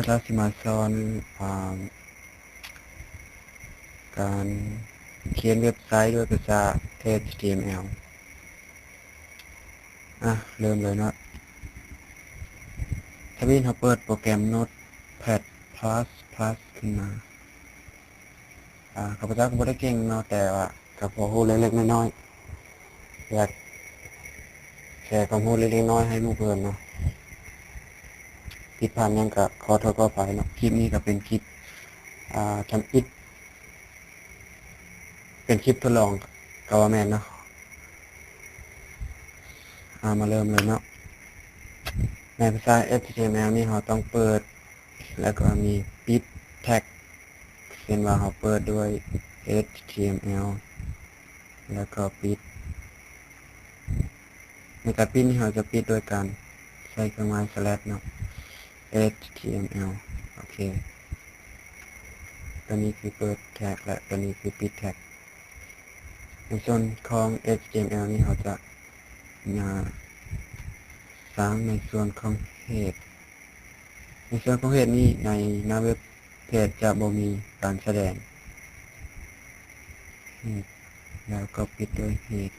ເຮົາຊິມາສອນ ອາ ການຂຽນເວັບໄຊດ້ວຍພາສາ ເອັດທີເອັມແອລ. ອ່ະ ເລີ່ມເລີຍເນາະ. ທຳອິດເຮົາເປີດໂປຣແກຣມໂນດແພັດພລັສພລັສຂຶ້ນມາ. ອາ ຂ້າພະເຈົ້າກໍບໍ່ໄດ້ເກັ່ງເນາະ ແຕ່ວ່າກໍພໍຮູ້ເລັກໆນ້ອຍໆ ຢາກແຊຄວາມຮູ້ເລັກໆນ້ອຍໆໃຫ້ໝູ່ເພື່ອນເນາະ. ຜິດພາດຫຍັງກໍຂໍໂທດຂໍອະໄພເນາະ. ຄລິບນີ້ກໍເປັນຄລິບ ອາ ທຳອິດ ເປັນຄລິບທົດລອງກໍວ່າແມ່ນເນາະ. ອາ ມາເລີ່ມເລີຍເນາະ. ໃນພາສາ ເອັດທີເອັມແອລນີ້ ເຮົາຕ້ອງເປີດ ແລ້ວກໍມີປິດແທັກ ເຊັ່ນວ່າເຮົາເປີດດ້ວຍ ເອັດທີເອັມແອລ ແລ້ວກໍປິດ. ໃນການປິດນີ້ ເຮົາຈະປິດໂດຍການໃສ່ເຄື່ອງໝາຍສະແລັດເນາະ ເອັດທີເອັມແອລ. ໂອເຄ ຕົວນີ້ຄືເປີດແທັກ ແລະ ຕົວນີ້ຄືປິດແທັກ. ໃນສ່ວນຂອງ ເອັດທີເອັມແອລນີ້ ເຮົາຈະມາສ້າງໃນສ່ວນຂອງເຮດ. ໃນສ່ວນຂອງເຮດນີ້ ໃນໜ້າເວັບເພຈຈະບໍ່ມີການສະແດງເຮດ ແລ້ວກໍປິດດ້ວຍເຮດ.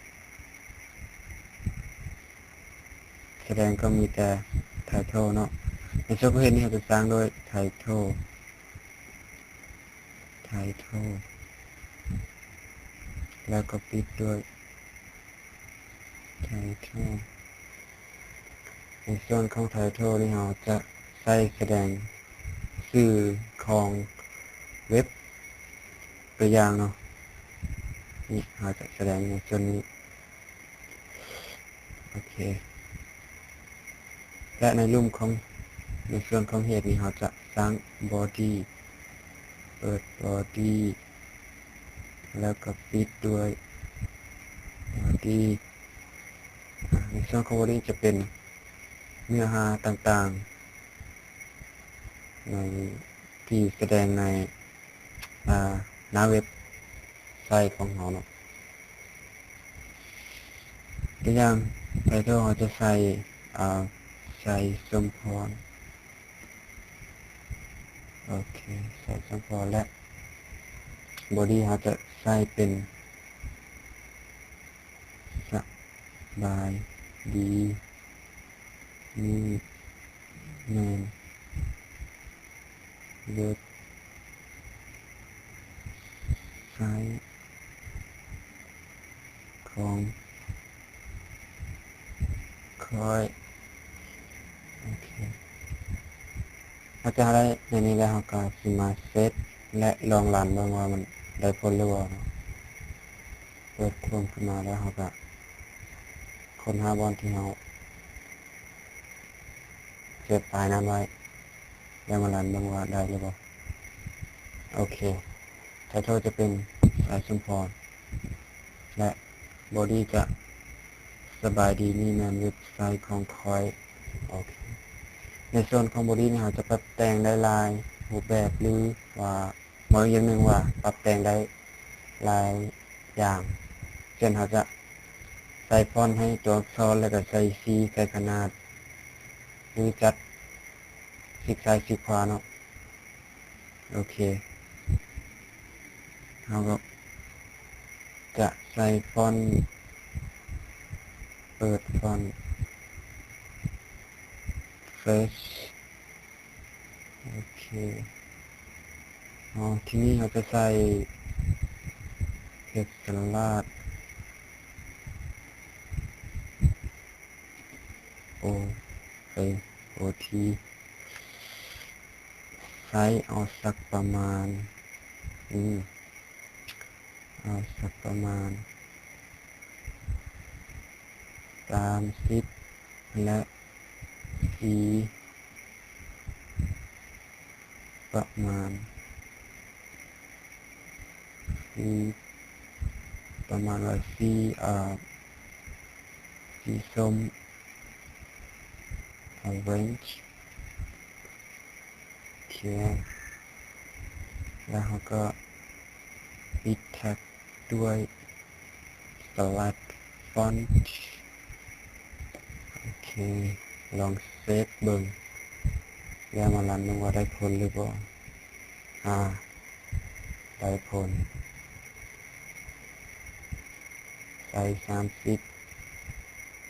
ສະແດງກໍມີແຕ່ໄທເທິລເນາະ. ໃນສ່ວນຂອງເຮດນີ້ ເຮົາຈະສ້າງໂດຍໄທເທິລ ໄທເທິລ ແລ້ວກໍປິດດ້ວຍໄທເທິລ. ໃນສ່ວນຂອງໄທເທິລນີ້ ເຮົາຈະໃສ່ສະແດງຊື່ຂອງເວັບ ຕົວຢ່າງເນາະ. ນີ້ ເຮົາຈະສະແດງໃນສ່ວນນີ້. ໂອເຄ ແລະ ໃນລຸ່ມຂອງ ໃນສ່ວນຂອງເຮດນີ້ ເຮົາຈະສ້າງ body ເປີດ body ແລ້ວກໍປິດດ້ວຍ body. ໃນສ່ວນຂອງ body ຈະເປັນເນື້ອຫາຕ່າງໆ ໃນ ທີ່ສະແດງໃນ ອາ ໜ້າເວັບໄຊຂອງເຮົາເນາະ. ຕົວຢ່າງ ໄທເທິລ ເຮົາຈະໃສ່ ອາ ໄຊສົມພອນ. ໂອເຄ ໄຊສົມພອນ ແລະ body ເຮົາຈະໃສ່ເປັນ ສະບາຍດີ ນີ້ແມ່ນເວັບໄຊຂອງຂ້ອຍ. ໂອເຄ ຫຼັງຈາກເຮົາໄດ້ແນວນີ້ແລ້ວ ເຮົາກໍຊິມາເຊັດ ແລະ ລອງລັນເບິ່ງວ່າມັນໄດ້ຜົນຫຼືບໍ່ເນາະ. ເປີດໂຄຣມຂຶ້ນມາແລ້ວ ເຮົາກໍຄົ້ນຫາບ່ອນທີ່ເຮົາເຊບໄຟລ໌ນັ້ນໄວ້ ແລ້ວມາລັນເບິ່ງວ່າໄດ້ຫຼືບໍ່. ໂອເຄ ໄທເທິລຈະເປັນສາຍສົມພອນ ແລະ body ຈະ ສະບາຍດີ ນີ້ແມ່ນເວັບໄຊຂອງຂ້ອຍ. ໂອເຄ ໃນສ່ວນຂອງ body ນີ້ ເຮົາຈະປັບແຕ່ງໄດ້ຫຼາຍຮູບແບບ ຫຼືວ່າ ເວົ້າອີກຢ່າງໜຶ່ງວ່າປັບແຕ່ງໄດ້ຫຼາຍຢ່າງ ເຊັ່ນ ເຮົາຈະໃສ່ຟອນໃຫ້ຕົວອັກສອນ ແລ້ວກໍໃສ່ສີ ໃສ່ຂະໜາດ ຫຼືຈັດຊິກຊ້າຍຊິກຂວາເນາະ. ໂອເຄ ເຮົາກໍຈະໃສ່ຟອນ ເປີດຟອນ Fresh. ໂອເຄ ເຮົາ ທີນີ້ເຮົາຈະໃສ່ເທັກສະລາດ ໂອ ເອີ ໂອທີ ໃຊ້ເອົາສັກປະມານ ອືມ ເອົາສັກປະມານສາມສິບ ແລະ ສີປະມານ ສີປະມານວ່າສີ ອ່າ ສີສົ້ມ Orange. ໂອເຄ ແລ້ວເຮົາກໍປິດແທັກດ້ວຍ Select Font. ໂອເຄ ລອງເຊັກເບິ່ງ. ແລ້ວມາລັນເບິ່ງວ່າໄດ້ຜົນຫຼືບໍ່. ອາ ໄດ້ຜົນ. ໃສ່ສາມສິບ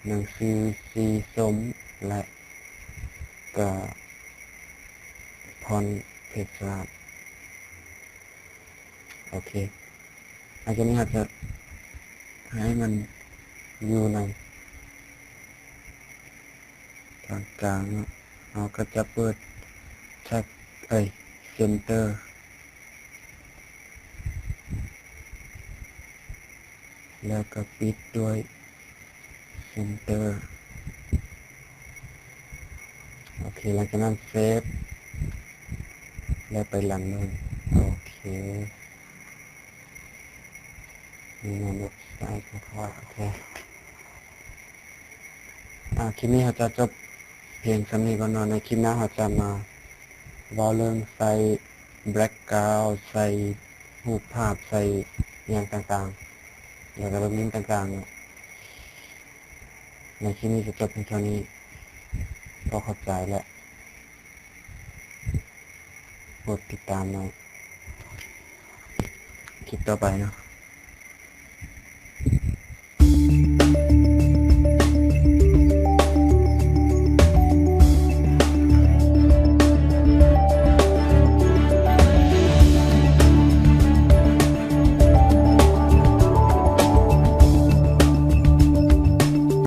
ໜັງສືສີສົ້ມ ແລະ ກະຟອນເທັກສາດ. ໂອເຄ ຫຼັງຈາກນີ້ເຮົາຈະໃຫ້ມັນຢູ່ໃນຕອນກາງເນາະ. ເຮົາກໍຈະເປີດແທັກ ເອີຍ ເຊັນເຕີ ແລ້ວກໍປິດດ້ວຍເຊັນເຕີ. ໂອເຄ ຫຼັງຈາກນັ້ນເຊບ ແລ້ວໄປລັນເບິ່ງ. ໂອເຄ ນີ້ແມ່ນເວັບໄຊຂອງເຂົາ. ໂອເຄ ອາ ຄລິບນີ້ເຮົາຈະຈົບພຽງສ່ຳນີ້ກ່ອນເນາະ. ໃນຄລິບໜ້າເຮົາຈະມາເວົ້າເລື່ອງໃສ່ແບັກກຣາວ ໃສ່ຮູບພາບ ໃສ່ຫຍັງຕ່າງໆ ແລ້ວກໍເລື່ອງມິມຕ່າງໆເນາະ. ໃນຄລິບນີ້ຈະຈົບພຽງເທົ່ານີ້. ຂໍຂອບໃຈ ແລະ ກົດຕິດຕາມໃນຄລິບຕໍ່ໄປເນາະ.